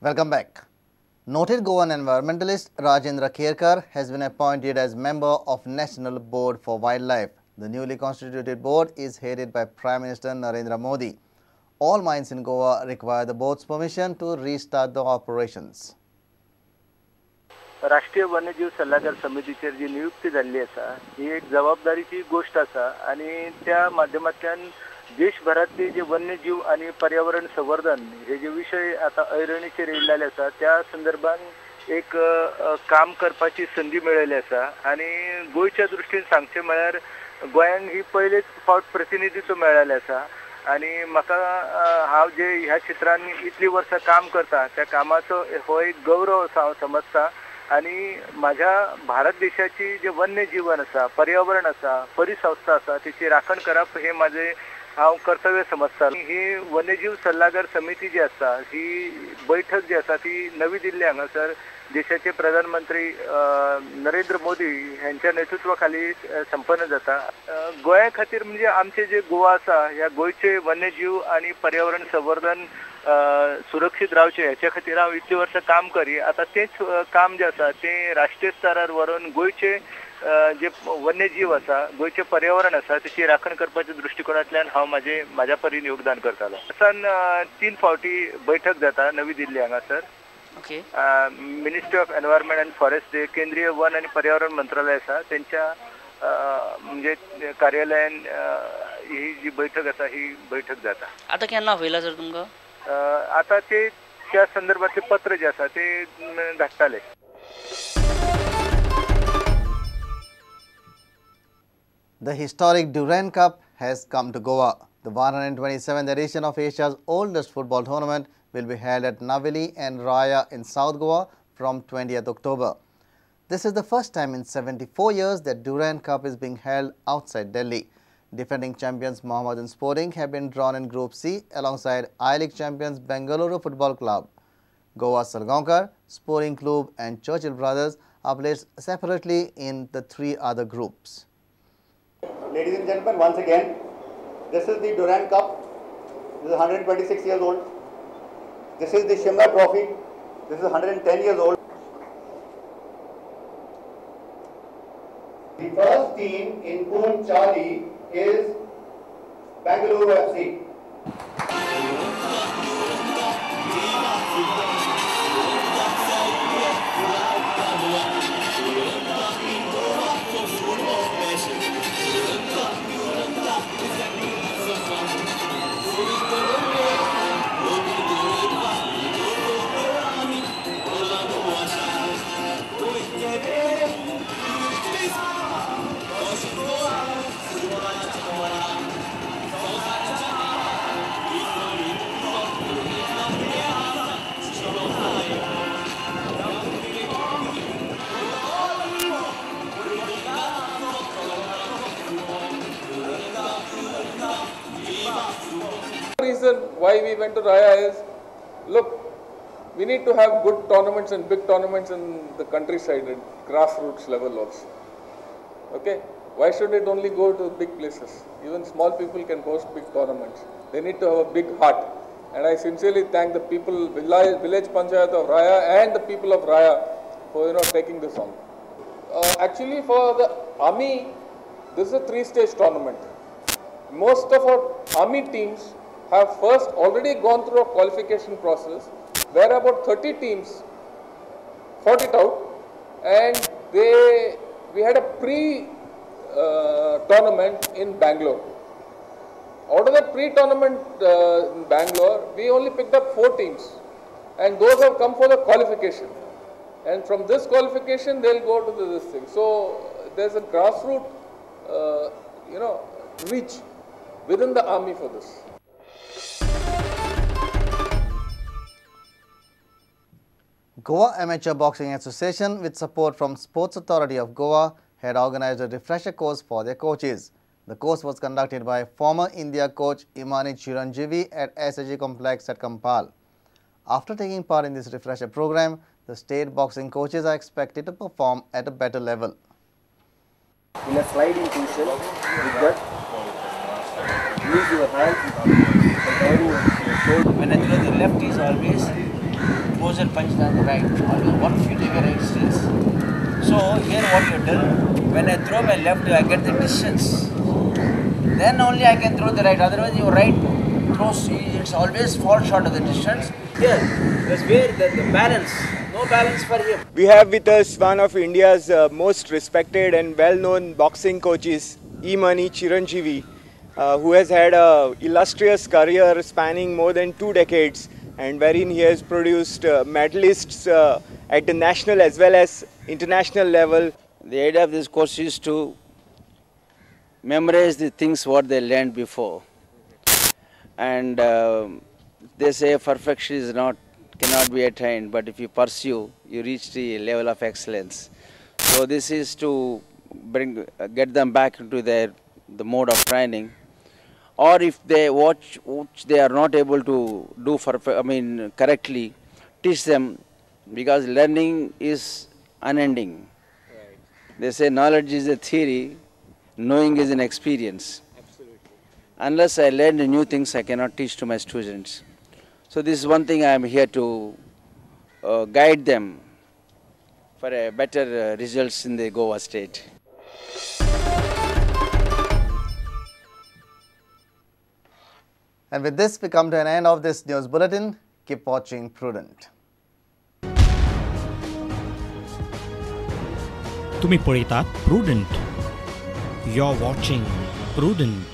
Welcome back. Noted Goan environmentalist Rajendra Kerkar has been appointed as member of National Board for Wildlife. The newly constituted board is headed by Prime Minister Narendra Modi. All mines in Goa require the board's permission to restart the operations. राष्ट्रीय वन्यजीव सल्लागार समितीचेर जी नियुक्ती जाल्ली आसा ही एक जबाबदारीची गोष्ट आसा आनी त्या माध्यमांतल्यान देशभरातले जे वन्यजीव आनी पर्यावरण संवर्धन हे जे विशय आतां ऐरणीचेर येयल्ले आसा त्या संदर्भान एक काम करपाची संदी मेळिल्ली आसा आनी गोंयच्या दृश्टीन सांगचें म्हळ्यार गोंयांक ही पयलेच फावट प्रतिनिधित्व मेळिल्लें आसा आनी म्हाका हांव जे ह्या क्षेत्रान इतलीं वर्सां काम करता त्या कामाचो हो एक गौरव असो हांव समजता आनी म्हाज्या भारत देशाची जे वन्य जीवन आसा, पर्यावरण आसा, परिसंस्था आसा तेची राखण करप हे म्हाजें हांव कर्तव्य समजता. ही वन्यजीव सल्लागार समिती जी आसा ही बैठक जी आसा ती नवी दिल्ली हांगासर देशाचे प्रधानमंत्री नरेंद्र मोदी ह्यांच्या नेतृत्वाखाली संपन्न जाता. गोंया खातीर म्हणजे आमचे जे गोवा आसा ह्या गोंयचे वन्यजीव आनी पर्यावरण संवर्धन सुरक्षीत रावचें हेच्या खातीर हांव इतलीं वर्सां काम करी. आतां तेंच काम जें आसा तें राष्ट्रीय स्तरार व्हरून गोंयचे जे वन्यजीव आसा, गोंयचें पर्यावरण आसा तेची राखण करपाच्या दृश्टिकोनांतल्यान हांव म्हाज्या परीन योगदान करतालो. वर्सान 3 फावटी बैठक जाता नवी दिल्ली हांगासर. Ministry of environment and forest जे केंद्रीय वन आनी पर्यावरण मंत्रालय आसा तेंच्या म्हणजे कार्यालयान ही जी बैठक आसा ही बैठक जाता. आतां केन्ना आपयला सर तुमकां? आतां ते त्या संदर्भातले पत्र जे आसा ते धाडटाले. The historic Durand Cup has come to Goa. The 127th edition of Asia's oldest football tournament will be held at Navili and Raya in South Goa from 20th October. This is the first time in 74 years that Durand Cup is being held outside Delhi. Defending champions Mohammedan Sporting have been drawn in Group C alongside I-League champions Bengaluru Football Club. Goa Salgaonkar, Sporting Club and Churchill Brothers are placed separately in the 3 other groups. Ladies and gentlemen, once again, this is the Durand Cup. This is 126 years old. This is the Shimla Trophy. This is 110 years old. The first team in Pool Charlie is Bengaluru FC. Reason why we went to Raya is, look, we need to have good tournaments and big tournaments in the countryside at grassroots level also. Okay, why should it only go to big places? Even small people can host big tournaments. They need to have a big heart. And I sincerely thank the people, village panchayat of Raya and the people of Raya for taking this on. Actually, for the army, this is a 3-stage tournament. Most of our army teams have first already gone through a qualification process where about 30 teams fought it out, and we had a pre-tournament in Bangalore. Out of that pre-tournament in Bangalore, we only picked up 4 teams, and those have come for the qualification. And from this qualification, they'll go to this thing. So there's a grassroots, reach within the army for this. Goa Amateur Boxing Association, with support from Sports Authority of Goa, had organized a refresher course for their coaches. The course was conducted by former India coach Imani Chiranjeevi at SAG Complex at Kampal. After taking part in this refresher program, the state boxing coaches are expected to perform at a better level. In a sliding position, with that, use your hands and covering your shoulder. When I throw, the left is always goes closer punch than the right, always 1 feet away distance. So here what you have done, when I throw my left, I get the distance. Then only I can throw the right, otherwise your right throws, it's always fall short of the distance. Here, that's where the balance, no balance for him. We have with us one of India's most respected and well-known boxing coaches, E-Money Chiranjeevi, who has had an illustrious career spanning more than 2 decades and wherein he has produced medalists at the national as well as international level. The idea of this course is to memorize the things what they learned before. And they say perfection is not, cannot be attained, but if you pursue, you reach the level of excellence. So this is to bring, get them back into their the mode of training, or if they watch which they are not able to do for, I mean, correctly, teach them, because learning is unending. Right. They say knowledge is a theory, knowing is an experience. Absolutely. Unless I learn the new things, I cannot teach to my students. So this is one thing I am here to guide them for a better results in the Goa state. And with this, we come to an end of this news bulletin. Keep watching Prudent. तुम्ही पळयतात Prudent. You're watching Prudent.